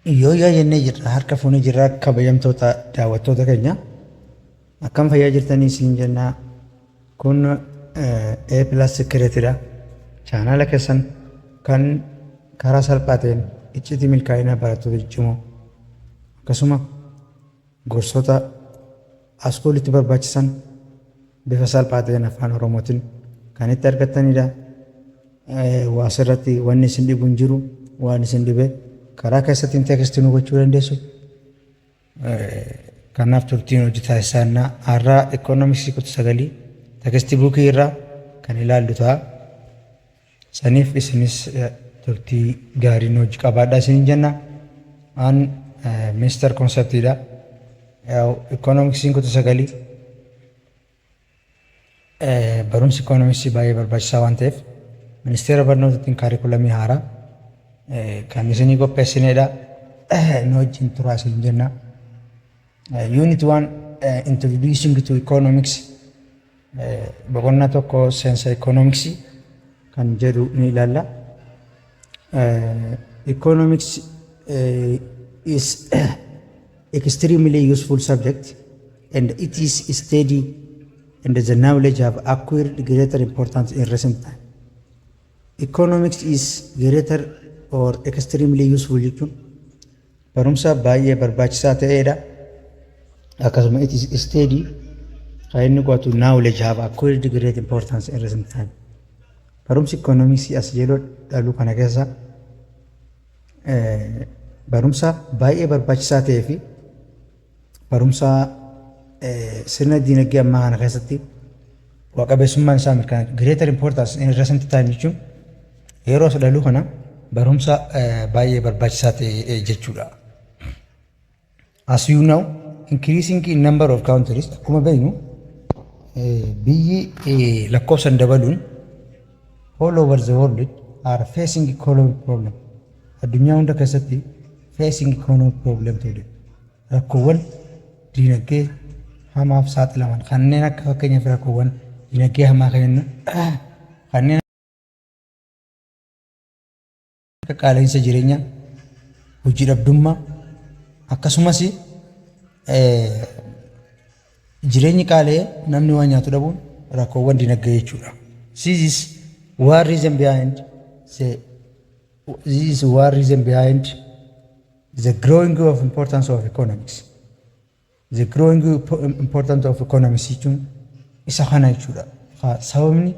Yooyyaa jennee jirra, harka fuunee jirra. Kabajamtoota daawwattoota keenya, akkam fayyaa jirtanii isin jennaa. Kun A Plus Secretidha. Chaanaala keessan kan karaa salphaa ta'een iccitii milkaa'ina barattoota ciccimoo akkasuma gorsoota askuulitti barbaachisan bifa salphaa ta'een Afaan Oromootiin kan itti argattanidha. Waa asirratti wanni isin dhibu hin jiru. Waan isin dhibe karaa keessattiin teekistii nu gochuu dandeessu. Kanaaf turtiin hojii taasisaannaa har'aa ikoonomiksii kutaa sagalii teekistii buukii irraa kan ilaallu ta'a. Saniif isinis turtii gaarii nu hojii qabaadhaa isiniin jenna. An Mister Konseptiidha. Ikoonomiksiin kutaa sagalii barumsi ikoonomiksii baay'ee barbaachisaa waan ta'eef ministeera barnootaatiin kaarikulamii haaraa kan isinii qopheessinedha. Nu wajjin turaa isin jenna. Unit 1, Introducing to Economics, boqonnaa 1, seensa ikoonomiksii kan jedhu ni ilaalla. Economics is extremely useful subject and it is study and the knowledge have acquired greater importance in recent time. Economics is greater or extremely useful jechuun barumsa baay'ee barbaachisaa ta'edha. Akkasuma it is study kan inni qo'atu knowledge have acquired great importance in recent time. Barumsi ikoonomiksii as yeroo dhaluu kana keessa barumsa baay'ee barbaachisaa ta'ee fi barumsa sirna diinagdee ammaa kana keessatti bu'a qabeessummaan isaa mirkanaa'e. Greater importance in recent time jechuun yeroo as dhaluu kana barumsa baay'ee barbaachisaa ta'e jechuudha. As you know, increasing in number of countries, akkuma beeknu biyyi lakkoofsan dabaluun, all over the world are facing economic problem. Addunyaa hunda keessatti facing economic problem ta'uu, rakkoowwan diinagdee hamaaf saaxilaman kanneen akka fakkeenyaaf rakkoowwan diinagdee hamaa kan kanneen akka qaala'insa jireenyaa, hojii dhabdummaa, akkasumas jireenyi qaala'ee namni waan nyaatu dhabuun rakkoowwan dinagdee jechuudha. This is one reason behind the growing of importance of economics. The growing importance of economics jechuun isa kana jechuudha. Sababni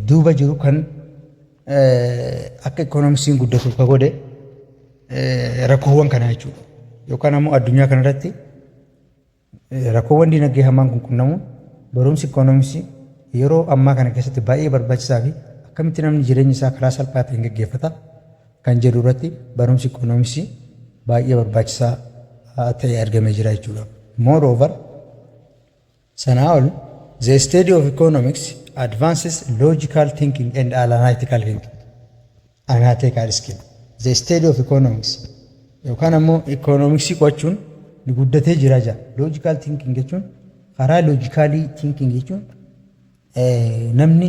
duuba jiru kan akka ikoonomiksiin guddatu ka godhe rakkoowwan kana jechuudha. Yookaan ammoo addunyaa kanarratti rakkoowwan dinagdee hamaan kun qunnamuun barumsi ikoonomiksii yeroo ammaa kana keessatti baay'ee barbaachisaa fi akkamitti namni jireenya isaa karaa salphaa ta'een gaggeeffata kan jedhu irratti barumsi ikoonomiksii baay'ee barbaachisaa ta'e argamee jira jechuudha. Moreover, sanaa ol, the study of economics advances logical thinking and analytical thinking. Analytical skill. The study of economics yookaan ammoo ikoonomiksii qo'achuun ni guddatee jira jira. Logical thinking jechuun karaa logically thinking jechuun namni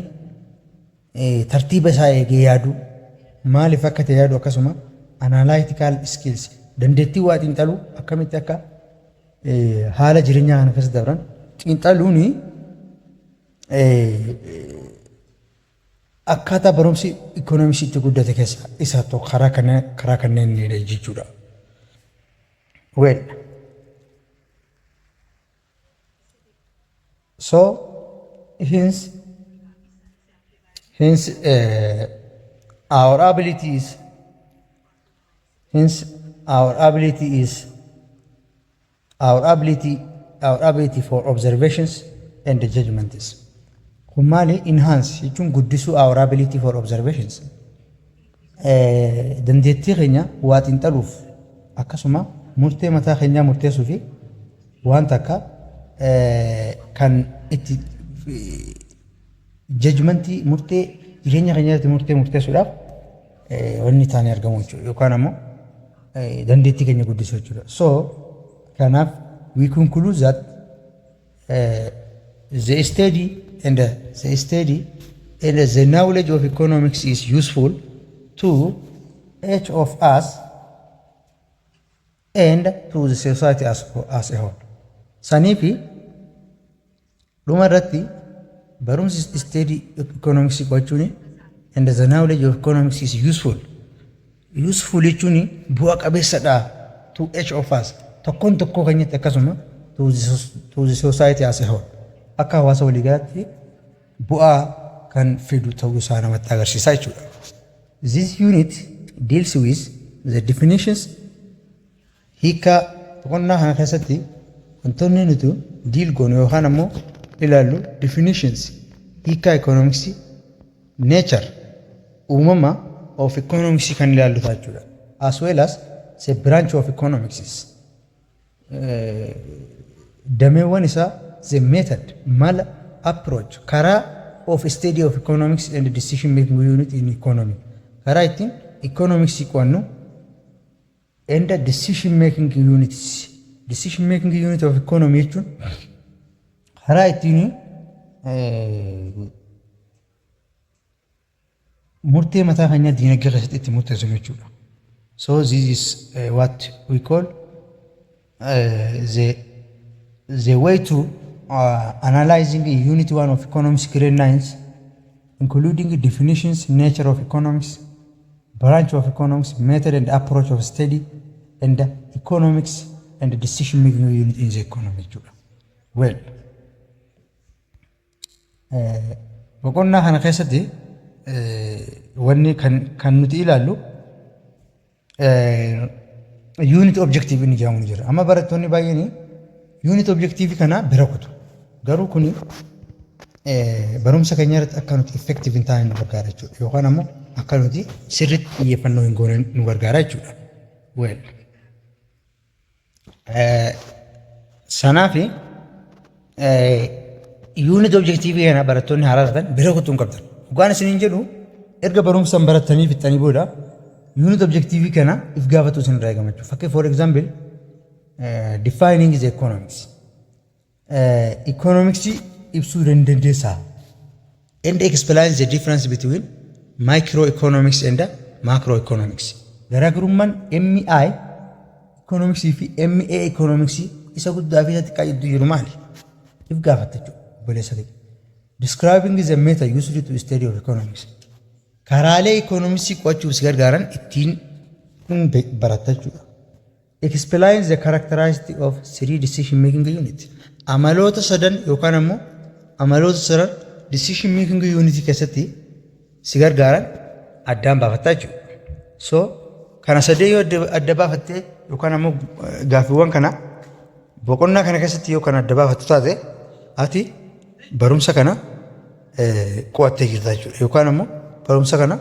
tartiiba isaa eegee yaadu, maaliif akka ta'e yaadu, akkasuma analytical skills, dandeettii waa xiinxaluu, akkamitti akka haala jireenyaa kana keessa dabran xiinxaluuni akkaataa barumsi ikoonomiksii itti guddate keessa isa tokko karaa kanneen jechuudha. Well, so hence our ability is hence our ability is our ability for observations and judgments. Kun maali? Enhance jechuun guddisuu, our ability for observations. Dandeettii keenya waa xiinxaluuf akkasuma murtee mataa keenyaa murteessuu fi waan takka kan itti judgmentii murtee jireenya keenya irratti murtee murteessuudhaaf wanni taanee argamu jechuudha yookaan ammoo dandeettii keenya guddisuu jechuudha. So kanaaf we conclude that the study and the knowledge of economics is useful to each of us. And to the society as a whole. Sanii fi dhuma irratti barumsi study economics qo'achuun and the knowledge of economics is useful. Useful jechuun bu'a qabeessadha to each of us. Tokkoon tokkoo keenyatti, akkasuma to the society as a whole. Akka hawaasa waliigalaatti bu'aa kan fidu ta'uu isaa namatti agarsiisa jechuudha. This unit deals with the definitions. Hiika boqonnaa kana keessatti wantoonni nuti deal goonu yookaan ammoo ilaallu definitions, hiika economics, nature, uumama of economics kan ilaallu ta'a jechuudha. As well as the branch of economics. Dameewwan isaa, the method, mala, approach, karaa of study of economics and decision making unit in economy. Karaa ittiin economics qo'annu and decision making units. Decision making unit of economy jechuun karaa ittiin murtee mataa keenyaa diinagdee keessatti itti murteessinu jechuudha. So this is what we call the way to analyzing unit 1 of economics grade 9, including definitions, nature of economics, branch of economics, method and approach of study, and economics and decision making unit in the economy jechuudha. Well, boqonnaa kana keessatti wanni kan nuti ilaallu unit objective inni jedhamu ni jira. Amma barattoonni baay'een unit objective kana bira kutu. Garuu kuni barumsa keenya irratti akka nuti effective hin taane nu gargaara jechuudha. Yookaan ammoo akka nuti sirriitti xiyyeeffannoo hin goone nu gargaara jechuudha. Well, sanaafi unit objective kana barattoonni haaraa taatan bira kutuu hin qabdan. Dhugaan isiniin jedhu, erga barumsa barattanii fixxanii booda unit objective kana if gaafatu isin irraa eegama jechuudha. Fakkii, for example, defining the economics. Economics ibsuu dandeessaa. And explain the difference between microeconomics and macroeconomics. Garaagarummaan MI economics fi MA economics isa guddaa fi isa xiqqaa jidduu jiru maali? If gaafatta jechuudha, obboleessa kee. Describing the method used to study of economics. Karaalee economicsii qo'achuuf si gargaaran ittiin baratta jechuudha. Explain the characteristic of three decision making unit. Amaloota sadan yookaan ammoo amaloota sadan decision making unit keessatti si gargaaran addaan baafattaa jechuudha. So kana sadee yoo adda baafattee yookaan ammoo gaaffiiwwan kana boqonnaa kana keessatti yoo kan adda baafattu taate, ati barumsa kana qo'attee jirta jechuudha. Yookaan ammoo barumsa kana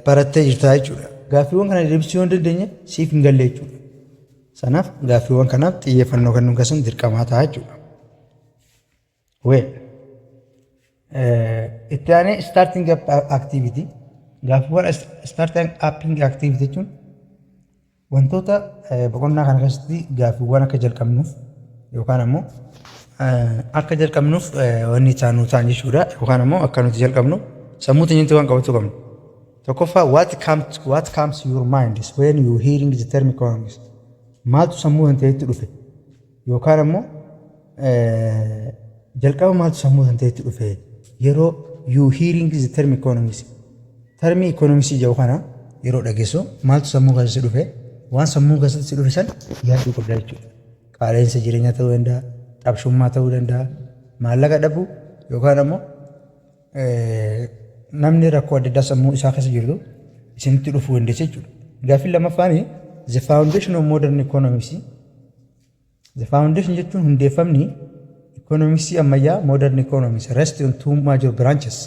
barattee jirta jechuudha. Gaaffiiwwan kana deebisuu yoo hin dandeenye, siif hin galle jechuudha. Sanaaf gaaffiiwwan kanaaf xiyyeeffannoo kennuun keessan dirqamaa ta'a jechuudha. Well, itti aanee starting up activity. Gaaffiiwwan starting up activity jechuun wantoota boqonnaa kana keessatti gaaffiiwwan akka jalqabnuuf yookaan ammoo akka jalqabnuuf wanni isaan nu ta'an jechuudha. Yookaan ammoo akka nuti jalqabnu sammuu teenyatti waan qabachuu qabnu. Tokkoffaa, what comes your mind is when you hearing the term economics? Maaltu sammuu kan ta'etti dhufe? Yookaan ammoo jalqaba maaltu sammuu kan ta'etti dhufe yeroo you hearing the term economics? Termii economics jedhu kana yeroo dhageessu maaltu sammuu keessatti dhufe? Waan sammuu keessatti si dhufe san yaaduu qabda jechuudha. Qaala'insa jireenyaa ta'uu danda'a, dhabshummaa ta'uu danda'a, maallaqa dhabuu yookaan ammoo namni rakkoo adda addaa sammuu isaa keessa jirtu isinitti dhufuu dandeessa jechuudha. Gaaffiin lammaffaan, the foundation of modern economics. The foundation jechuun hundeeffamni economics ammayyaa, modern economics, rest on two major branches.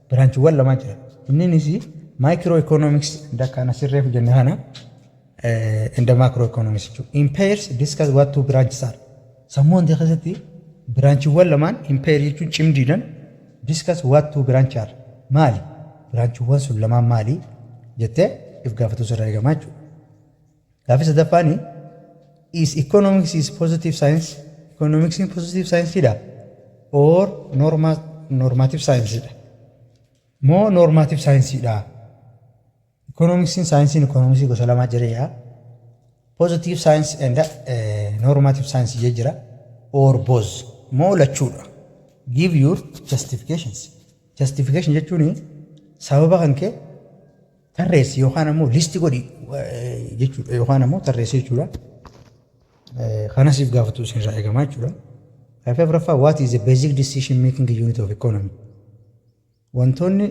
Branchiiwwan lamaa jira. Inninis micro economics kana sirreef jenne kana and macro economics jechuudha. In pairs, discuss what two branches are. Sammuu wanti keessatti branchiiwwan lamaan, in pair jechuun cimdiidhaan, discuss what two branch are. Maali? Branchiiwwan sun lamaan maali? Jettee if gaafatu sirraa eegamaa jechuudha. Gaaffii sadaffaan, is economics is positive science? Economics is positive science dha or normative science dha? Moo normative science dha? Economics, saayinsiin economics gosa lamaa jira yaa. Positive science and normative science jee jira. Or both moo lachuudha? Give your justifications. Justification jechuun sababa kan kee tarreessi yookaan ammoo list godhi jechuudha yookaan ammoo tarreessi jechuudha. Kanasiif gaafatu isinirraa eegamaa jechuudha. Gaaffii afuraffaa, what is the basic decision making unit of economy? Wantoonni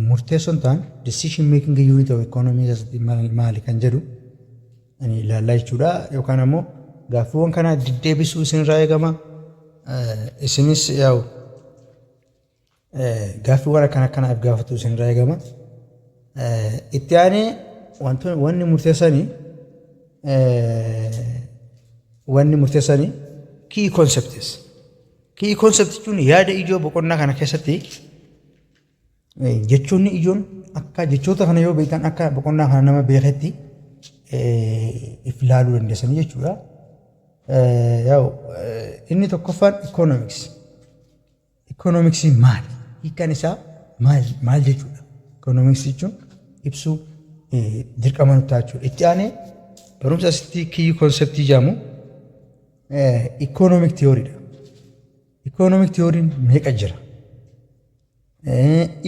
murteessoon ta'an decision making unit of economy keessatti maali kan jedhu ani ilaallaa jechuudha. Yookaan ammoo gaaffiiwwan kana deddeebisuu isinirraa eegama. Isinis yaa'u gaaffiiwwan akkana akkanaaf gaafatu isinirraa eegama. Itti aanee wantoonni wanni murteessanii key concepts. Key concept jechuun yaada ijoo boqonnaa kana keessatti jechoonni ijoon akka jechoota kana yoo beektan akka boqonnaa kana nama beeketti if ilaaluu dandeessanii jechuudha. Yaa'u inni tokkoffaan economics. Economics maali? Hiikkaan isaa maal maal jechuudha? Economics jechuun ibsuu dirqama nutti ta'a jechuudha. Itti aanee barumsa asitti key concept jedhamu economic theory dha. Economic theory meeqa jira?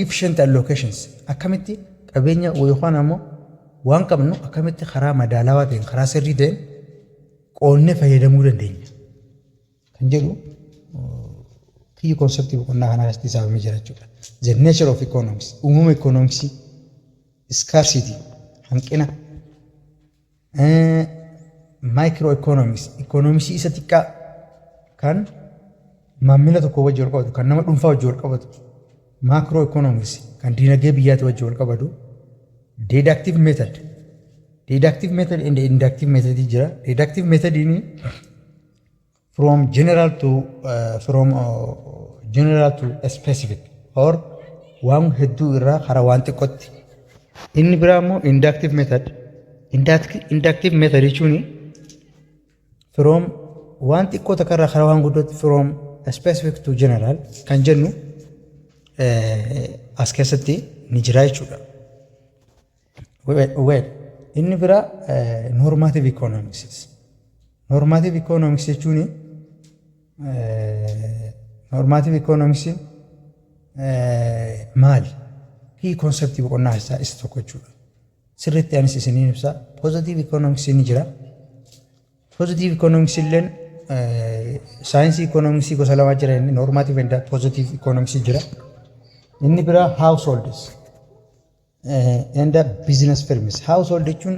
Efficient allocations, akkamitti qabeenya yookaan ammoo waan qabnu akkamitti karaa madaalawaa ta'een, karaa sirrii ta'een qoonnee fayyadamuu dandeenya kan jedhu key concept boqonnaa kanaa keessatti isaafamee jira jechuudha. The nature of economics, uumama economics, scarcity, hanqina, micro economics, economics isa xiqqaa kan maamila tokko wajji wal qabatu, kan nama dhuunfaa wajji wal qabatu, macro economics kan diinagdee biyyaatti wajji wal qabatu, deductive method. Deductive method and inductive method jira. Deductive method inni from general to specific or waan hedduu irraa karaa waan xiqqootti. Inni biraa immoo inductive method. Inductive method jechuun from waan xiqqoo takka irraa karaa waan guddootti, from specific to general kan jennu as keessatti ni jira jechuudha. Well, inni biraa normative economics. Normative economics jechuun, normative economics maali? Key concept boqonnaa isaa isa tokko jechuudha. Sirriitti anis isiniin ibsa. Positive economics ni jira. Positive economics illeen saayinsii economics gosa lama jira, inni normative and positive economics jira. Inni biraa households and business firms. Household jechuun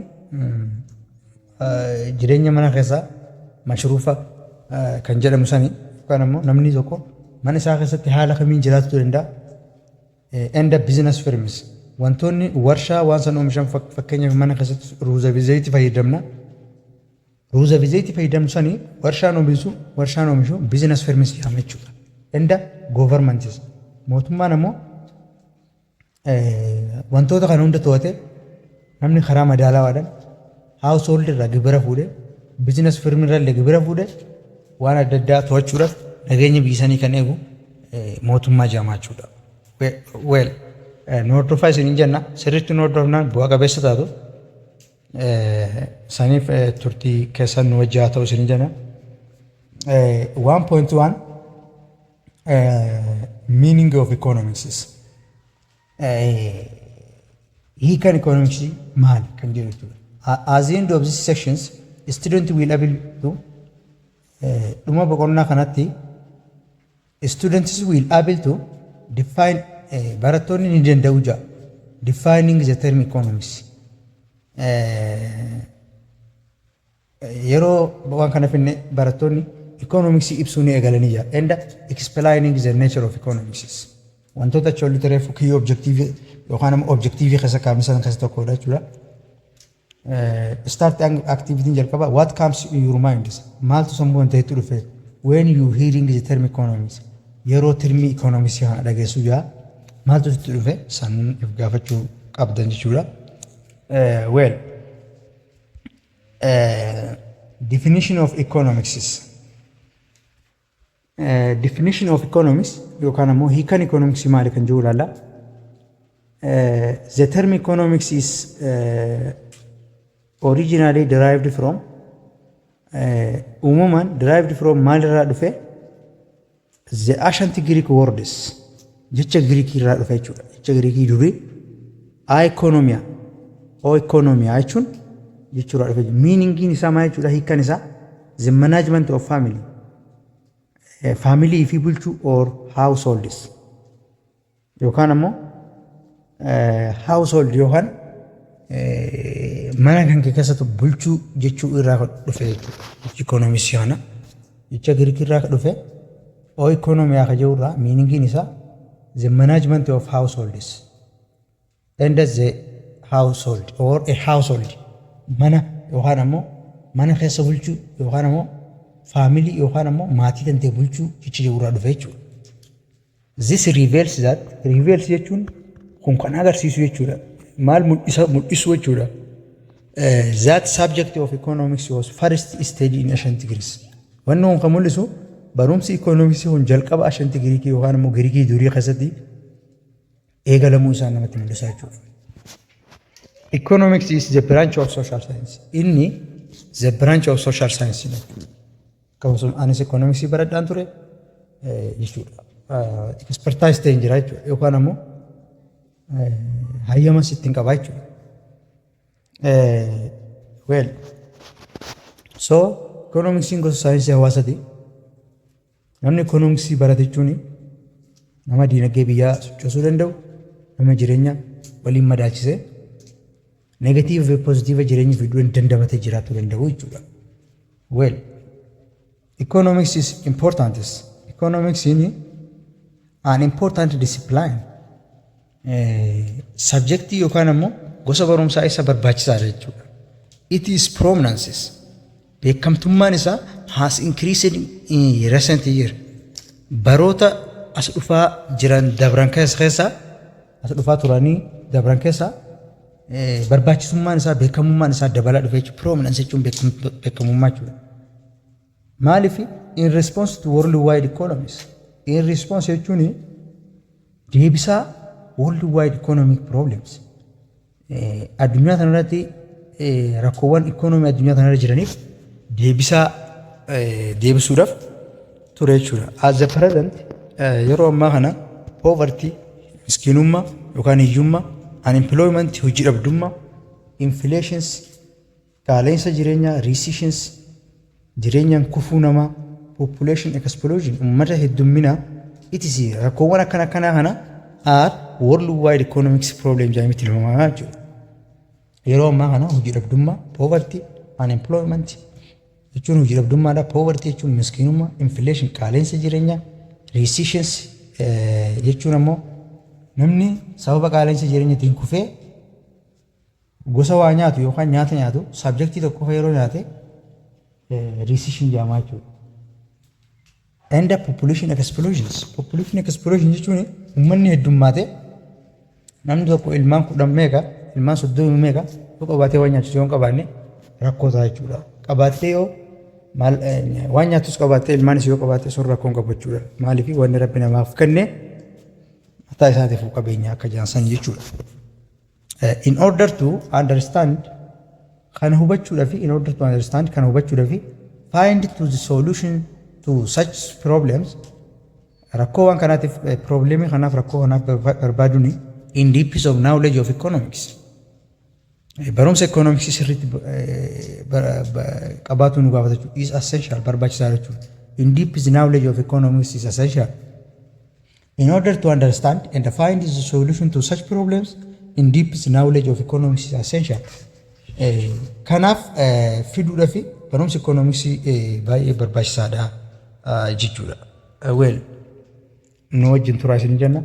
jireenya mana keessaa mashruufa kan jedhamu sani yookaan immoo namni tokko mana isaa keessatti haala kamiin jiraachuu danda'a. And business firms, wantoonni warshaa waan san oomishan, fakkeenyaaf mana keessatti ruuza fi zayitii fayyadamna. Ruuza fi zayitii fayyadamnu sanii warshaan oomishu business firms jedhama jechuudha. And governments, mootummaan ammoo wantoota kana hunda to'ate namni karaa madaalawaadhaan household irraa gibira fuudhee, business firm irraa illee gibira fuudhee, waan adda addaa to'achuudhaaf nageenya biyya sanii kan eegu mootummaa jedhama jechuudha. Well, nu hordofaa isiniin jenna. Sirriitti nu hordofnaan bu'aa qabeessa taatu. Saniif turtii keessan nu wajji haa ta'u isiniin jenna. 1.1 meaning of economics. Hiikan economics maali kan jedhu jechuudha. At the end of this sections, student will able to, dhuma boqonnaa kanatti, students will able to define, barattoonni ni danda'u ja'a, defining the term economics. Yeroo waan kana finne barattoonni economics ibsuu ni eegalanii jira. And explaining the nature of economics. Wantoota achi olitti reefu key objective yookaan immoo objective keessa kaa'amne san keessa tokkodha jechuudha. Start activity jalqaba, what comes in your mind, maaltu sammuu wanta itti dhufe, when you hearing the term economics, yeroo termii economics kana dhageessu jaa maaltu sitti dhufe san if gaafachuu qabdan jechuudha. Well, definition of economics is definition of economics yookaan ammoo hiikan economics maali kan jiru ilaalla. The term economics is Originally derived from, uumamaan derived from maalirraa dhufe? The ancient Greek words, jecha Giriikii irraa dhufe jechuudha. Jecha Giriikii durii oikonomia, oikonomia jechuun jechuudha dhufe. Meaningiin isaa maal jechuudha? Hiikkan isaa the management of family, family fi bulchuu, or households, yookaan ammoo household yookaan mana kan kee keessatti bulchuu jechuu irraa dhufe jechuudha. Jechi ikoonomiksii kana jecha Giriikii irraa dhufe oikonomia ka jedhu irraa, meaningiin isaa the management of households and the household or a household, mana yookaan ammoo mana keessa bulchuu yookaan ammoo family yookaan ammoo maatii tantee bulchuu jecha jedhu irraa dhufe jechuudha. This reveals that, reveals jechuun kun kan agarsiisu jechuudha. Maal mul'isa? Mul'isu jechuudha. That subject of economics was first studied in ancient Greece. Wanni kun kan mul'isu barumsi economics kun jalqaba ancient Greek yookaan immoo Giriikii durii keessatti eegalamuu isaa namatti mul'isa jechuudha. Economics is the branch of social science. Inni the branch of social science jechuudha. Akkasumas anis economics baradhaan ture jechuudha. Expertise ta'een jira jechuudha. Yookaan ammoo hayyamas ittiin qabaa jechuudha. Well, so economicsiin gosa saayinsii hawaasaati. Namni economicsii barate jechuun nama diinagdee biyyaa sochoosuu danda'u, nama jireenya waliin madaalchisee negative fi positive jireenya fiduu dandamatee jiraachuu danda'u jechuudha. Well, economics is important. Economics is an important discipline. Subjectii yookaan ammoo gosa barumsaa isa barbaachisaadha jechuudha. It is prominences. Beekamtummaan isaa has increased in recent year. Baroota as dhufaa jiran dabran keessa, as dhufaa turanii dabran keessa, barbaachisummaan isaa, beekamummaan isaa dabalaa dhufe jechuudha. Prominence jechuun beekamummaa jechuudha. Maaliif? In response to worldwide economies. In response jechuun deebisaa worldwide economic problems. Addunyaa kanarratti rakkoowwan ikoonoomii addunyaa kanarra jiraniif deebisaa deebisuudhaaf ture jechuudha. As the present, yeroo ammaa kana, poverty, miskiinummaa yookaan hiyyummaa, unemployment, hojii dhabdummaa, inflations, qaala'insa jireenyaa, recessions, jireenyaan kufuu namaa, population explosion, uummata heddumminaa, etc. Rakkoowwan akkana akkanaa kana are worldwide economics problem jedhamee tilmaamamaa jechuudha. Yeroo ammaa kana hojii dhabdummaa, poverty, unemployment jechuun hojii dhabdummaadha. Poverty jechuun miskiinummaa, inflation, qaala'insa jireenyaa, recessions jechuun ammoo namni sababa qaala'insa jireenyaatiin kufee gosa waa nyaatu yookaan nyaata nyaatu subjectii tokko qofa yeroo nyaate recession jedhama jechuudha. And population explosions. Population explosion jechuun uummanni heddummaate, namni tokko ilmaan 10 meeqa, ilmaan 30 meeqa yoo qabaatee waan nyaachisu yoo hin qabaanne rakkoo ta'a jechuudha. Qabaattee yoo maal waan nyaatus qabaattee, ilmaanis yoo qabaatte, sun rakkoo hin qabu jechuudha. Maaliif? Wanni Rabbi namaaf kenne mataa isaatiif qabeenya akka jaansan jechuudha. In order to understand, kana hubachuudhaaf, in order to understand, kana hubachuudhaaf, find to the solution to such problems, rakkoo waan kanaatiif, problemii kanaaf, rakkoo kanaaf barbaaduun, in depth of knowledge of economics. Barumsa economics sirriitti qabaatu nu gaafata jechuudha. Is essential, barbaachisaa jechuudha. In depth knowledge of economics is essential. In order to understand and find the solution to such problems, in depth knowledge of economics is essential. Kanaaf fiduudhaaf barumsi economics baay'ee barbaachisaadha jechuudha. Well, nu wajjin turaa isin jenna.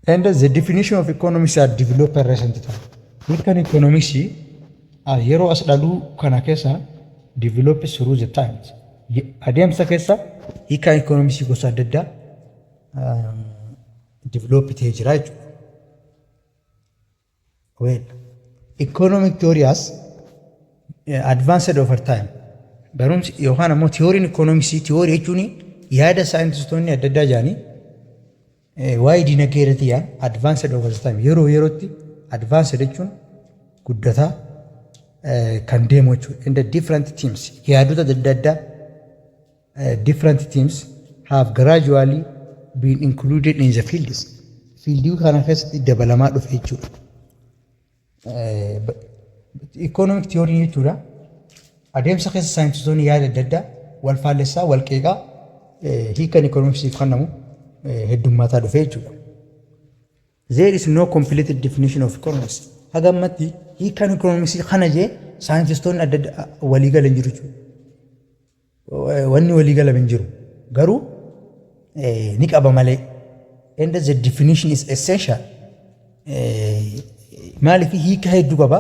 And the definition of economics are developed recent time. Hiikkan economics yeroo as dhaluu kana keessa develop through the times. Adeemsa keessa hiikkaan economics gosa adda addaa develop ta'ee jira jechuudha. Well, economic theory has advanced over time. Barumsi yookaan ammoo theoryin economics, theory jechuun yaada saayintistoonni adda addaa jedhanii waa'ee dinagdee irratti yaa'an, advanced over time, yeroo yerootti, advanced jechuun guddataa kan deemu jechuudha. In the different themes, yaadota adda addaa, different themes have gradually been included in the fields. Fieldii kana keessatti dabalamaa dhufe jechuudha. Economic theory jechuudha. Adeemsa keessa saayintistoonni yaada adda addaa wal faallessaa, wal qeeqaa, hiikan economicsiif kennamu heddummaataa dhufe jechuudha. There is no completed definition of economics. Haga ammatti hiikan economics kana jee saayintistoonni adda addaa walii galan jiru jechuudha. Wanni walii galan hin jiru. Garuu ni qaba malee. And the definition is essential. Maaliif hiika hedduu qaba?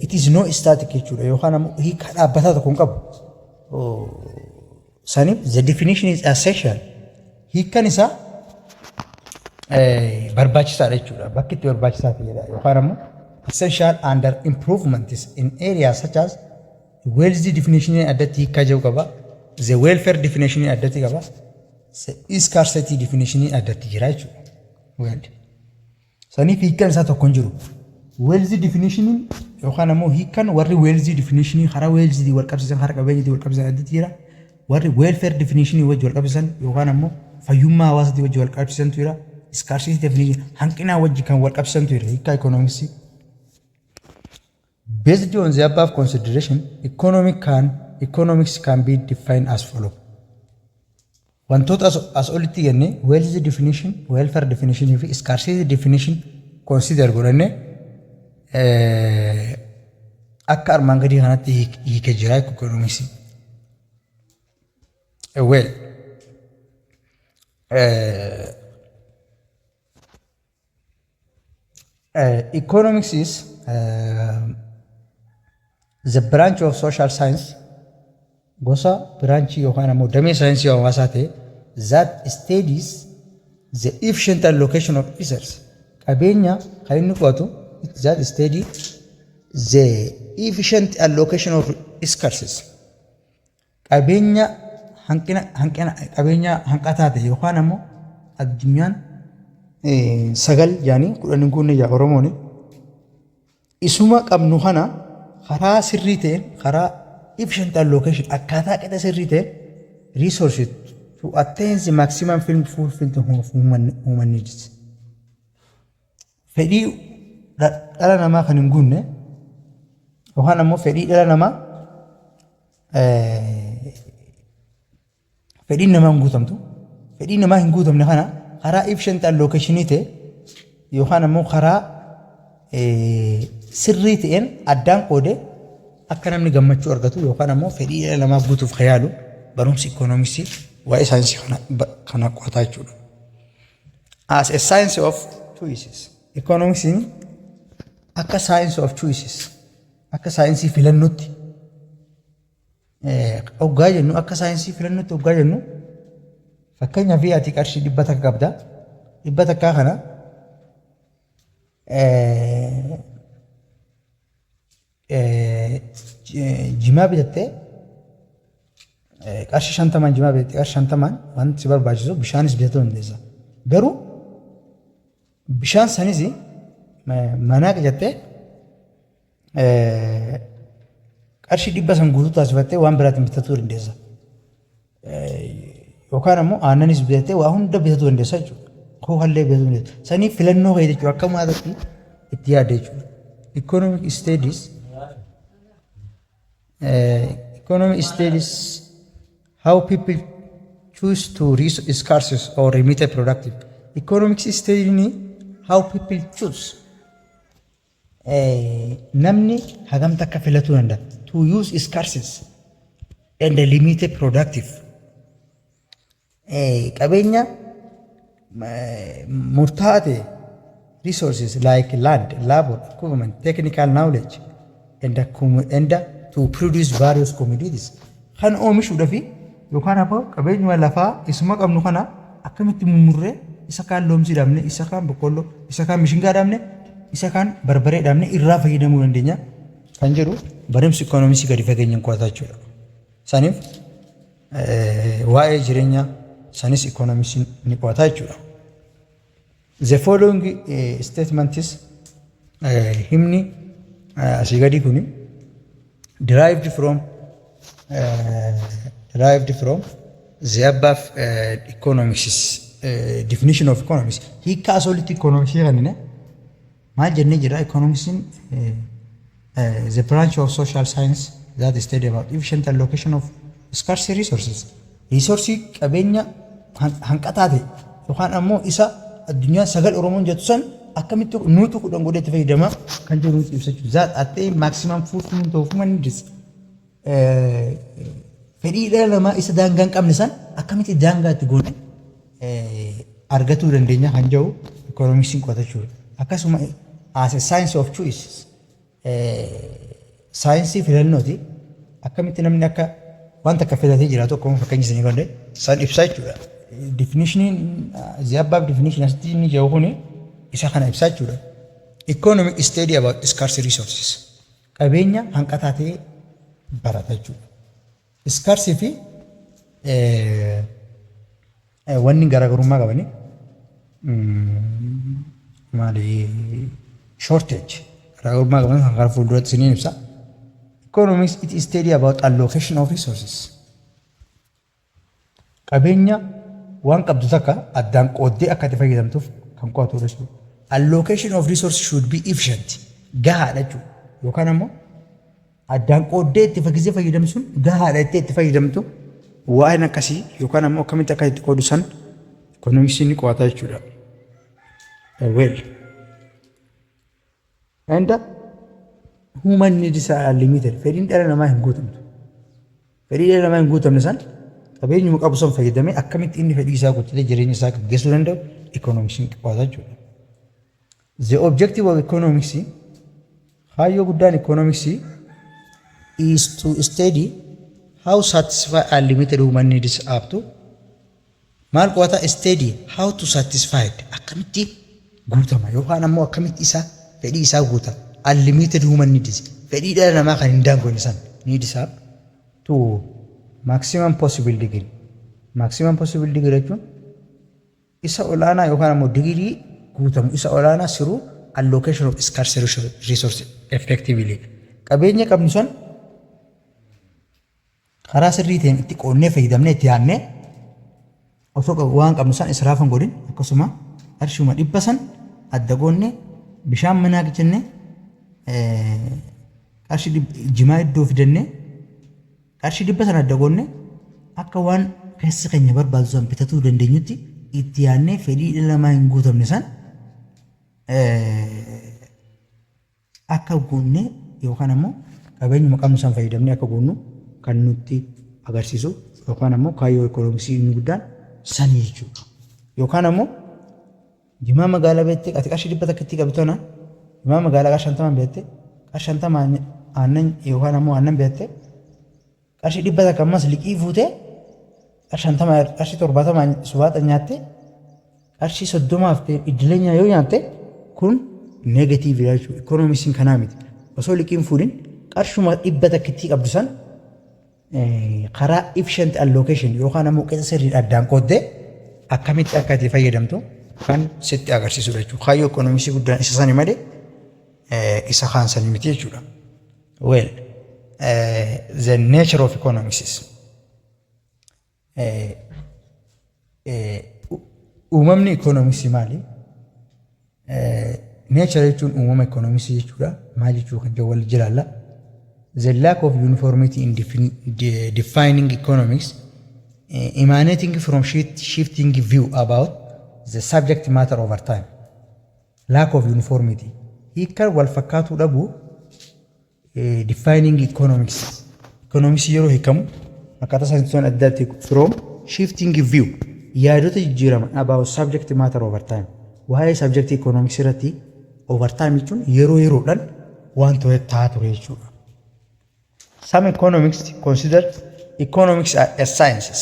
It is no static jechuudha, yookaan ammoo hiika dhaabbataa tokko hin qabu. Saniif the definition is essential. Hiikkan isaa barbaachisaadha jechuudha. Bakki itti barbaachisaa ta'edha. Yookaan ammoo essential under improvements in areas such as wealth definition addatti hiikkaa jiru qaba. The welfare definition addatti qaba. The scarcity definition addatti jira jechuudha. Well. Saniif hiikkaan isaa tokko hin jiru. Wealth definition yookaan ammoo hiikkaan warri wealth definition karaa wealth wal qabsiisan, karaa qabeenyaatiin wal qabsiisan addatti jira. Warri welfare definition wajji wal qabsiisan yookaan ammoo fayyummaa hawaasaatii wajji wal qabsiisantu jira. Scarcity definition hanqinaa wajji kan wal qabsiisantu jira hiikkaa economicsii. Based on the above consideration, economics can be defined as follow. Wantoota as olitti jennee, wealth definition, welfare definition fi scarcity definition consider godhannee, akka armaan gadii kanatti hiikee jira economics. Well, economics is the branch of social science, gosa branchii yookaan ammoo damee saayinsii hawaasaa ta'e, that studies the efficient allocation of resources, qabeenya kan inni qo'atu, that study the efficient allocation of resources, qabeenya hanqina qabeenya hanqataa ta'e, yookaan ammoo addunyaan sagal jaanii 10 hin guunne jaa Oromoon, isuma qabnu kana karaa sirrii ta'een, karaa efficient allocation, akkaataa qixa sirrii ta'een, resources to attain the maximum fulfillment of human needs. Fedhii dhala namaa kan hin guunne yookaan ammoo fedhii dhala namaa, fedhiin namaa hin guutamtu. Fedhii namaa hin guutamne kana karaa efficient allocation ta'e yookaan ammoo karaa sirrii ta'een addaan qoodee akka namni gammachuu argatu yookaan ammoo fedhii dhala namaa guutuuf kan yaalu barumsi ikoonomiksii waa'ee saayinsii kana qo'ataa jechuudha. As a science of choices. Ikoonomiksiin akka science of choices, akka saayinsii filannootti hoggaa jennu, akka saayinsii filannootti hoggaa jennu, fakkeenyaaf ati qarshii 100 qabda. 100 kana jimaa bitattee, qarshii 50n jimaa bitattee, qarshii 50n wanti si barbaachisu bishaanis bitachuu dandeessa. Garuu bishaan sanis manaa qacattee, qarshii 100 san guutuu taasifattee waan biraatiin bitachuu dandeessa. Yookaan ammoo aannanis bitattee waa hunda bitachuu dandeessa jechuudha. Kookallee bitachuu dandeessa. Saniif filannoo kee jechuudha, akka maatatti itti yaadde jechuudha. Economic studies how people choose to reach scarce or limited productive. Economics study how people choose, namni hagam takka filatuu danda'a to use scarce and limited productive, qabeenya murtaa'aa ta'e, resources like land, labor, equipment, technical knowledge and to produce various commodities kan oomishuudhaaf, yookaan ammoo qabeenyuma lafaa isuma qabnu kana akkamitti mummurree, isa kaan loomsii dhaabne, isa kaan boqqolloo, isa kaan mishingaa dhaabne, isa kaan barbaree dhaabne irraa fayyadamuu dandeenya kan jedhu barumsi ikoonomiksii gadi fageenyaan qo'ataa jechuudha. Saniif waa'ee jireenya sanis ikoonomiksiin ni qo'ataa jechuudha. The following statements, himni Asii gadii kuni derived from the above economics definition of economics. Hiikkaa asii olitti economics kannine maal jennee jira? Economicsiin the branch of social science that study about efficient allocation of scarce resources. Resource, qabeenya hanqataa ta'e yookaan ammoo isa addunyaan sagal Oromoon jettu san akkamitti nuutu 10 godhee itti fayyadama kan jedhu nuti ibsachuu. That attain maximum fulfillment of human needs. Fedhii dhala namaa isa daangaa hin qabne san akkamitti daangaa itti goone argatuu dandeenya kan jedhu economicsiin qo'atachuudha. Akkasuma as a science of choice, saayinsii filannooti. Akkamitti namni akka waan takka filatee jiraatu, akkuma fakkeenya isinii godhe san ibsaa jechuudha. Definitioniin, the above definition asitti inni jedhu kuni isa kana ibsaa jechuudha. Economic study about scarce resources. Qabeenya hanqataa ta'e barata jechuudha. Scarce fi wanni garaagarummaa qabani maali? Shortage garaagarummaa qaban kan gara fuulduratti isiniin ibsa. Economics, it is study about allocation of resources. Qabeenya waan qabdu takka addaan qooddee akka itti fayyadamtuuf kan qo'atudha jechuudha. Allocation of resources should be efficient. Gahaadha jechuudha. Yookaan ammoo addaan qooddee itti fayyadamtee fayyadamsuun gahaadha jettee itti fayyadamtu waa'een akkasii yookaan ammoo akkamitti akka itti qoodu san economicsiin ni qo'ata jechuudha. Well. And human needs are limited. Fedhiin dhala namaa hin guutamtu. Fedhii dhala namaa hin guutamne san qabeenyuma qabu san fayyadamee akkamitti inni fedhii isaa guuttatee jireenya isaa gaggeessuu danda'u economicsiin qo'ata jechuudha. The objective of economics, kaayyoo guddaan economics, is to study how satisfy unlimited human needs up to maal qo'ata? Study how to satisfy, akkamitti guutama yookaan ammoo akkamitti isa fedhii isaa guuta, unlimited human needs, fedhii dhala namaa kan hin daangoone san, needs up to maximum possible degree. Maximum possible degree jechuun isa olaanaa yookaan ammoo digirii guutamu isa olaanaa through allocation of scarce resource effectively. Qabeenya qabnu san karaa sirrii ta'een itti qoonnee fayyadamnee itti yaadnee osoo waan qabnu san israaf hin godhin, akkasuma qarshuma 100 san adda goonnee bishaan manaa jennee, qarshii jimaa iddoo fidannee, qarshii 100 sana adda goonnee akka waan keessi keenya barbaadu san bitatuu dandeenyutti itti yaadnee fedhii dhala namaa hin guutamne san akka guunne yookaan ammoo qabeenyuma qabnu san fayyadamnee akka guunnu kan nutti agarsiisu yookaan ammoo kaayyoo economicsii inni guddaan sanii jechuudha. Yookaan ammoo jimaa magaalaa beektee ati qarshii 100tti qabdu tana, jimaa magaalaa qarshii 50 beektee, qarshii 50 aannan yookaan ammoo aannan beektee, qarshii 100 ammas liqii fuutee, qarshii 50, qarshii 70 subaaxa nyaattee, qarshii 30f ta'e idileenya yoo nyaatte, kun negativeiidha jechuudha. Economicsiin kanaa miti. Osoo liqiin fuudhin qarshuma 100 qabdu san karaa efficient allocation yookaan ammoo qixa sirriin addaan qooddee akkamitti akka itti fayyadamtu kan sitti agarsiisudha jechuudha. Kaayyoo economicsii guddaan isa sani malee isa kaan sanii miti jechuudha. Well, the nature of economics is uumamni economicsii maali? Nature jechuun uumama economicsii jechuudha. Maal jechuu kan jedhu wal jiraalla. The lack of uniformity in defining economics emanating from shifting view about the subject matter over time. Lack of uniformity. Hiikkaan wal fakkaatuu dhabuu defining economics. Economics yeroo hiikamu akkaataa saayinsistoonni adda addaatti from shifting view, yaadota jijjiiraman, about subject matter over time. Waa'ee subject economics irratti over time jechuun yeroo yeroodhaan waan ture ta'aa ture jechuudha. Some economics consider economics as sciences.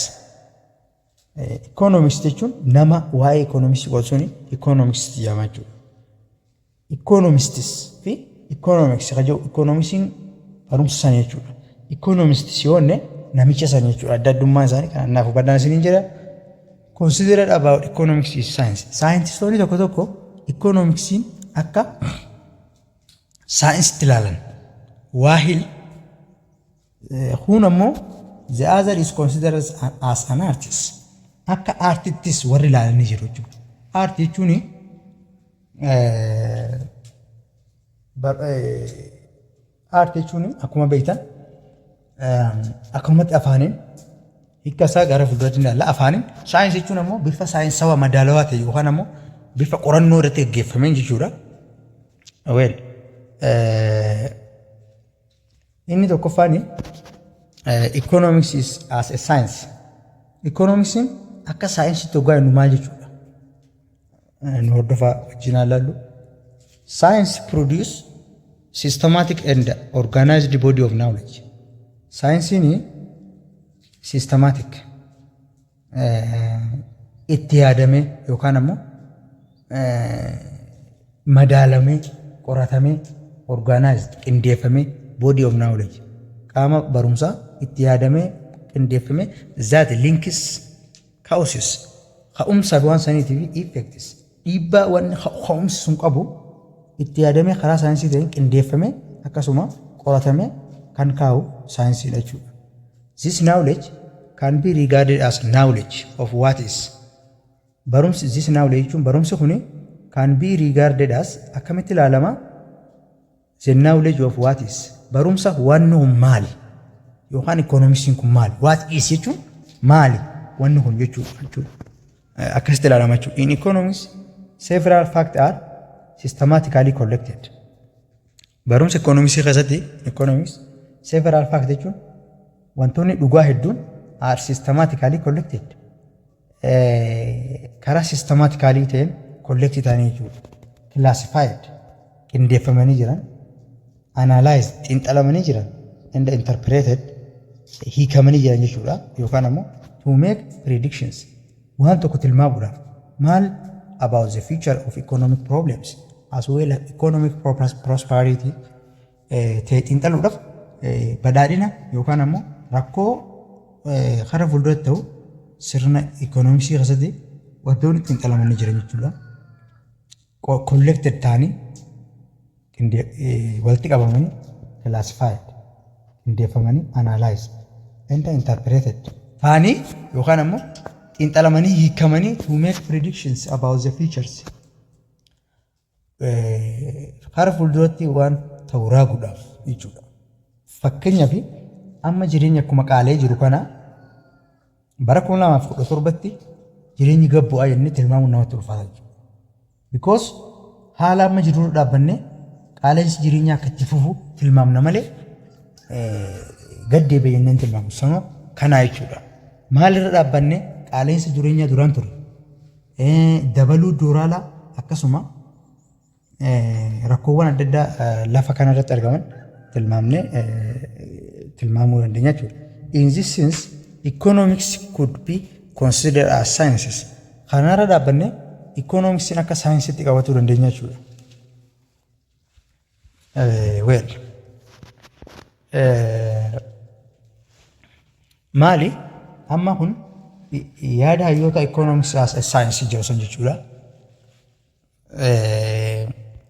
Economics jechuun nama waa'ee economics qo'atu suni economics jedhama jechuudha. Economists fi economics kan jedhu, economicsiin barumsa sanii jechuudha. Economists yoo jenne namicha sanii jechuudha. Adda addummaa isaanii kan naaf hubadhaan isiniin jedha. Considered about economics is science. Saayintistoonni tokko tokko economicsiin akka Saayinsitti ilaalan. While kun ammoo the other is considered as an artist. Akka aartittis warri ilaalanii jiru jechuudha. Aartii jechuun aartii jechuun akkuma beektan akkanumatti afaaniin hiika isaa gara fuulduratti ilaalla. Afaaniin saayinsii jechuun ammoo bifa saayinsawaa madaalawaa ta'e yookaan ammoo bifa qorannoo irratti gaggeeffameen jechuudha. Well, inni tokkoffaan economics is as a science. Economicsiin akka saayinsiitti hoggaa jennu maal jechuudha? Nu hordofaa wajjin haa ilaallu. Science produce systematic and organized body of knowledge. Saayinsiin systematic, itti yaadamee yookaan ammoo madaalamee, qoratamee, organized, qindeeffamee, body of knowledge, qaama barumsaa itti yaadamee qindeeffamee, that links causes, ka'umsa waan saniitii fi effects, dhiibbaa wanni ka'umsi sun qabu itti yaadamee karaa saayinsii ta'een qindeeffamee akkasuma qoratamee kan kaa'u saayinsiidha jechuudha. This knowledge can be regarded as knowledge of what is. Barumsi this knowledge jechuun barumsi kuni can be regarded as, akkamitti ilaalama? The knowledge of what is. Barumsa wanni kun maali? Yookaan ikoonomisiin kun maali? What is jechuun maali? Wanni kun jechuudha. Akkasitti ilaalama jechuudha. In economics, several facts are systematically collected. Barumsa ikoonomisii keessatti, economics, several facts jechuun wantoonni dhugaa hedduun are systematically collected. Karaa systematically ta'een collect ta'anii jechuudha. Classified, qindeeffamanii jiran, analyzed, xiinxalamanii jiran, and interpreted, hiikamanii jiran jechuudha. Yookaan ammoo to make predictions, waan tokko tilmaamuudhaaf, maal, about the future of economic problems as well as economic prosperity ta'e xiinxaluudhaaf, badhaadhina yookaan ammoo rakkoo karaa fuulduratti ta'u sirna ikoonomiksii keessatti wantoonni xiinxalamanii jiran jechuudha. Collected ta'anii, walitti qabamanii, classified, qindeeffamanii, analyzed and interpreted ta'anii yookaan ammoo xiinxalamanii hiikamanii to make predictions about the futures, karaa fuulduratti waan ta'u raaguudhaaf jechuudha. Fakkeenyaaf, amma jireenya akkuma qaalee jiru kana bara 2017tti jireenyi gad bu'aa jennee tilmaamuun namatti ulfaata jechuudha. Because haala amma jiru dhaabbannee qaala'insi jireenyaa akka itti fufu tilmaamna malee gad deebi'e jennee hin tilmaamnu. Sama kanaa jechuudha. Maalirra dhaabbannee? Qaala'insa jireenyaa duraan ture, dabaluu doolaaraa, akkasuma rakkoowwan adda addaa lafa kanarratti argaman tilmaamnee tilmaamuu dandeenya jechuudha. In this sense, economics could be considered as sciences. Kanarra dhaabbannee economicsiin akka saayinsiitti qabachuu dandeenya jechuudha. Well, maali? Amma kun yaada hayyoota economics as a science jedhu san jechuudha.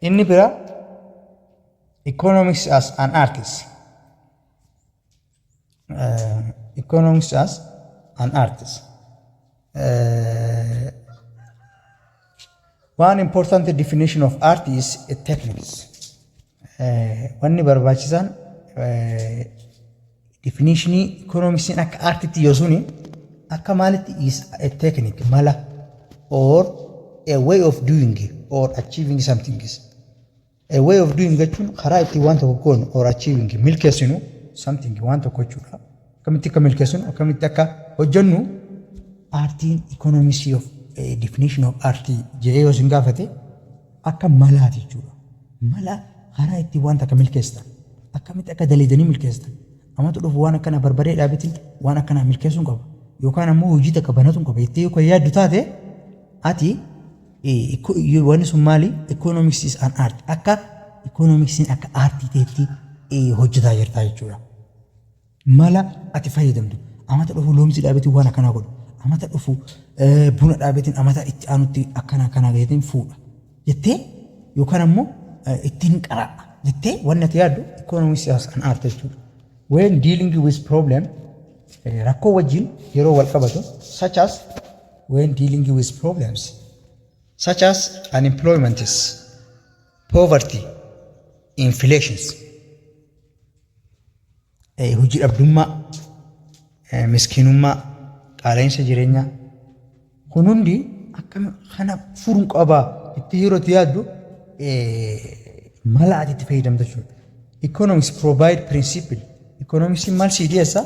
Inni biraa economics as an artist. Economics as an artist. One important definition of art is a techniques. Wanni barbaachisaan definitionii economicsiin akka artitti yoo suni akka maalitti is a technique, mala, or a way of doing or achieving something. A way of doing jechuun karaa ittiin waan tokko goonu, or achieving, milkeessinu, something, waan tokko jechuudha. Akkamitti akka milkeessinu, akkamitti akka hojjennu aartiin economicsii of definition of artii jedhee yoo isin gaafate akka malaati jechuudha. Mala karaa ittiin waan takka milkeessitan, akkamitti akka daleedanii milkeessitan. Amatu dhufu waan akkana barbaree dhaabetiin waan akkanaa milkeessuun qaba. Yookaan ammoo hojii takka banatuun qaba jettee yoo yaaddu taate, ati wanni sun maali? Economics is an art. Akka economicsiin akka aartii ta'etti hojjetaa jirta jechuudha. Mala ati fayyadamtu. Amata dhufu loomsii dhaabetiin waan akkanaa godhu. Amata dhufu buna dhaabetiin amata itti aanutti akkana akkanaa gaheetiin fuudha jettee yookaan ammoo ittiin qara'a. jettee wanni ati yaaddu economics as an art jechuudha. When dealing with problem, rakkoo wajjin yeroo wal qabatu, such as when dealing with problems such as unemployment, poverty, inflations, hojii dhabdummaa, miskiinummaa, qaala'insa jireenyaa kun hundi akkam kana furuun qabaa itti yeroo itti yaaddu mala ati itti fayyadamtu jechuudha. Economics provide principle. Economics maal sii dhiyeessa?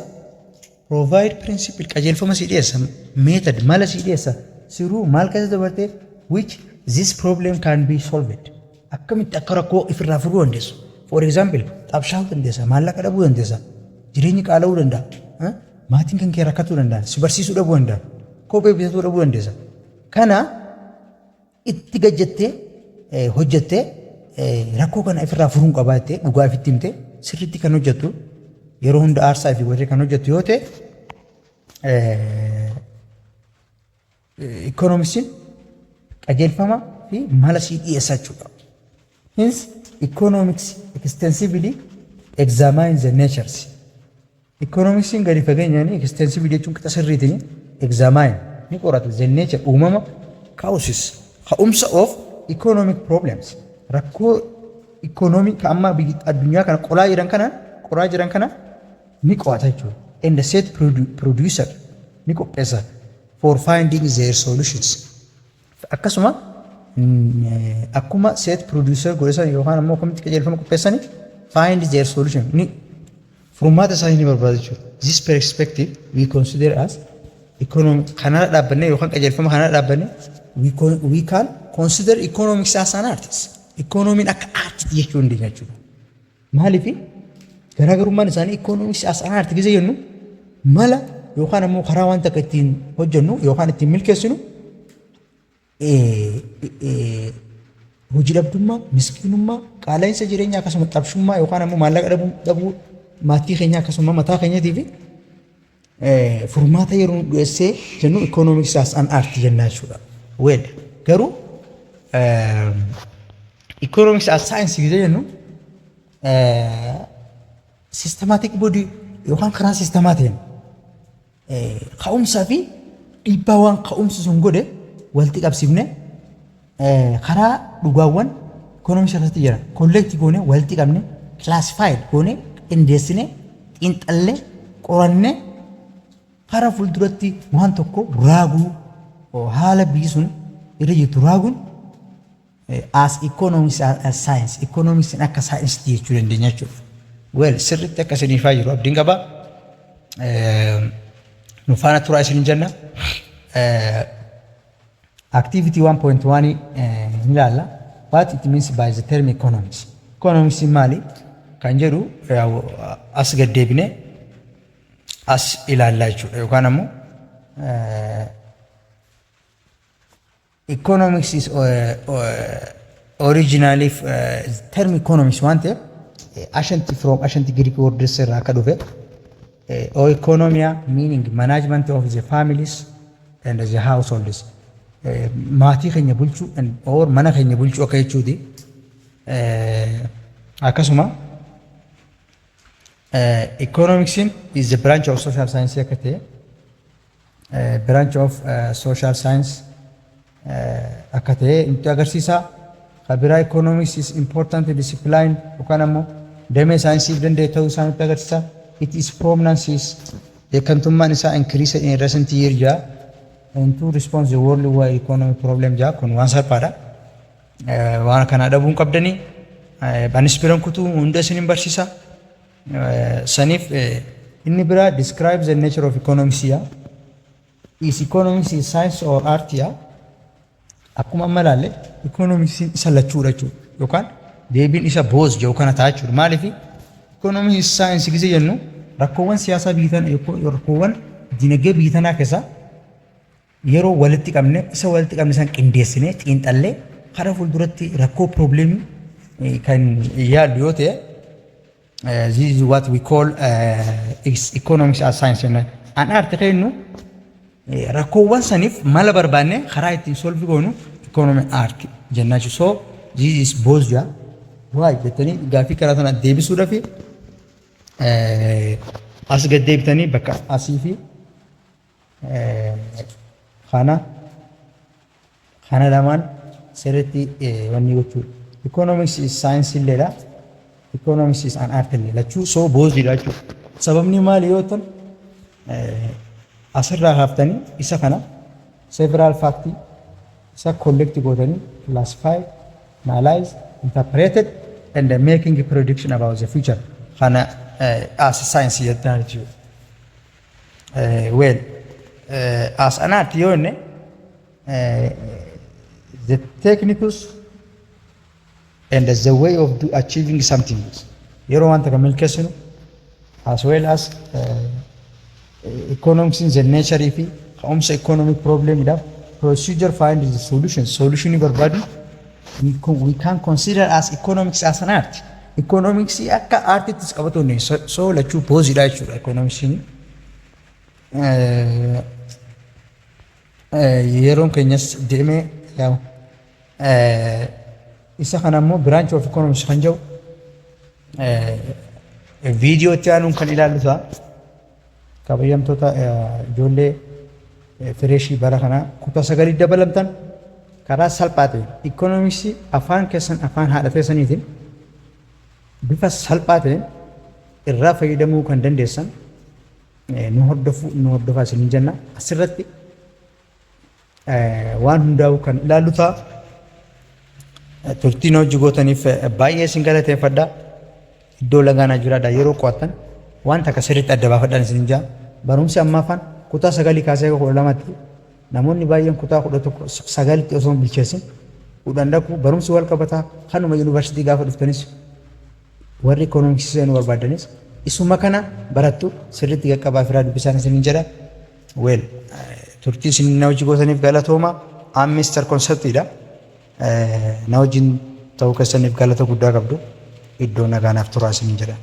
Provide principle, qajeelfama sii dhiyeessa. Method, mala sii dhiyeessa. Through maal keessa dabartee which this problem can be solved. Akkamitti akka rakkoo ifirraa furuu dandeessu. For example, xabshaa'uu dandeessa, maallaqa dhabuu dandeessa, jireenyi qaala'uu danda'a, maatiin kan kee rakkatuu danda'a, si barsiisuu dhabuu danda'a, kophee bitatuu dhabuu dandeessa. Kana itti gajjattee hojjettee rakkoo kana ifirraa furuun qabaa jettee dhugaa ifitti himtee sirriitti kan hojjettu, yeroo hunda aarsaa fi godhee kan hojjettu yoo ta'e, economicsiin qajeelfama fi mala sii dhiyeessa jechuudha. Hence, economics extensively examine the natures. Economicsiin gadi fageenyaan, extensively jechuun qixa sirriitiin, examine ni qorata, the nature, uumama, causes, ka'umsa, of economic problems, rakkoo economy ka amma addunyaa kana qolaa jiran kana ni qo'ata jechuudha. And the set procedure ni qopheessa for finding their solutions. Akkasuma akkuma set procedure godhesan yookaan ammoo akkamitti qajeelfama qopheessanii find their solution ni furmaata isaanii ni barbaada jechuudha. This perspective we consider as economic kanarra dhaabbannee yookaan qajeelfama kanarra dhaabbannee we can consider economics as an art. Economiin akka artiitti jechuu dandeenya jechuudha. Maaliif garaagarummaan isaanii economics as an art gizee jennu mala yookaan ammoo karaa waan takka ittiin hojjennu yookaan ittiin milkeessinu hojii dhabdummaa, miskiinummaa, qaala'insa jireenyaa, akkasuma xabshummaa yookaan ammoo maallaqa dhabuu maatii keenyaa akkasuma mataa keenyatii fi furmaata yeroo nu dhiyeessee jennu economics as an art jennaa jechuudha. Well, garuu economics as science gizee jennu systematic body yookaan karaa sistemaa ta'een ka'umsaa fi dhiibbaa waan ka'umsi sun godhe walitti qabsiifne karaa dhugaawwan economics irratti jiran collect goone, walitti qabne, classified goone, qindeessine, xiinxallee, qoranne karaa fuulduratti waan tokko raaguu, haala biyyi sun irra jirtu raaguun as economics as science, economics akka science jechuu dandeenya jechuudha. Well, sirriitti akka isiniifaa jiru abdiin qaba. Nu faana turaa isin jenna. Activity 1.1 ni ilaalla. What it means by the term economics. Economics maali kan jedhu as gaddeebine as ilaallaa jechuudha yookaan ammoo economics is originally term economics waan ta'eef ancient, from ancient Greek words irraa akka dhufe, oikonomia, meaning management of the families and the households, maatii keenya bulchuu or mana keenya bulchuu akka jechuuti. Akkasuma economics is the branch of social science akka ta'e, branch of social science akka ta'e nutti agarsiisa. Kabiraa economics is important discipline yookaan ammoo damee saayinsiif danda'e ta'uu isaa nutti agarsiisa. It is prominence is, beekamtummaan isaa, increase in recent year jaa into response the world wide economic problem jaa. Kun waan salphaadha. Waan kana dhabuun qabdanii anis biran kutuu hunda isin barsiisa. Saniif inni biraa describe the nature of economics yaa. Is economics is science or art yaa. Akkuma amma ilaalle economics isa lachuudha jechuudha. Yookaan deebiin isa both jedhu kana ta'a jechuudha. Maaliif economics science gisee jennu rakkoowwan siyaasaa biyya tana, rakkoowwan dinagdee biyya tanaa keessaa yeroo walitti qabne, isa walitti qabne san qindeessinee xiinxallee karaa fuulduratti rakkoo problemii kan yaallu yoo ta'e, this is what we call economics as science jenna. An art kennu rakkoowwan saniif mala barbaanne karaa ittiin solve goonu economic art jennaa jechuudha. So this is both jaa. Why jettanii gaafii karaa sana deebisuudhaaf as gad deebitanii bakka asii fi kana lamaan sirriitti wanni gochuudha. Economics is science illeedha. Economics is an art illee lachuu so both iidha jechuudha. Sababni maali yoo ta'an, asirraa haaftanii isa kana several fact isa collect gootanii classify, analyze, interpreted and making a prediction about the future kana as science jettaan jechuudha. Well, as an art yoo jenne, the techniques and the way of achieving something, yeroo wanta kan milkeessinu, as well as economics in the nature fi ka'umsa economic problem idhaaf procedure find the solution, solution barbaadu, we can consider as economics as an art. Economics akka art ittis qabatu, so lachuu both iidha jechuudha economics. Yeroon keenyas deemee yaa'u isa kana immoo branch of economics kan jedhu viidiyoo itti aanuun kan ilaallu ta'a. Kabajamtoota ijoollee fresh ii bara kanaa kutaa sagalii dabalamtan, karaa salphaa ta'een economics afaan keessan, afaan haadha keessaniitiin bifa salphaa ta'een irraa fayyadamuu kan dandeessan nu hordofuu, nu hordofaa isiniin jenna. Asirratti waan hundaa'u kan ilaallu ta'a. Turtiin hojii gootaniif baay'ee isin galateeffadha. Iddoo lagaanaa jiraadha. Yeroo qo'attan waan takka sirriitti adda baafadhaan isin jaa. Barumsi ammaa afaan kutaa sagalii kaasee 12tti namoonni baay'een kutaa 11 sagalitti osoo hin bilcheessin 10 dhaqu. Barumsi wal qabataa kanuma yuunivarsiitii gaafa dhuftanis warri ikoonomiksii seenuu barbaadanis isuma kana barattu. Sirriitti qaqqabaa firaa dubbisaan isiniin jedha. Well, turtii isin na hojii gootaniif galatooma. An Mister Concept iidha. Na wajjin ta'uu keessaniif galata guddaa qabdu. Iddoo nagaanaaf turaa isiniin jedha.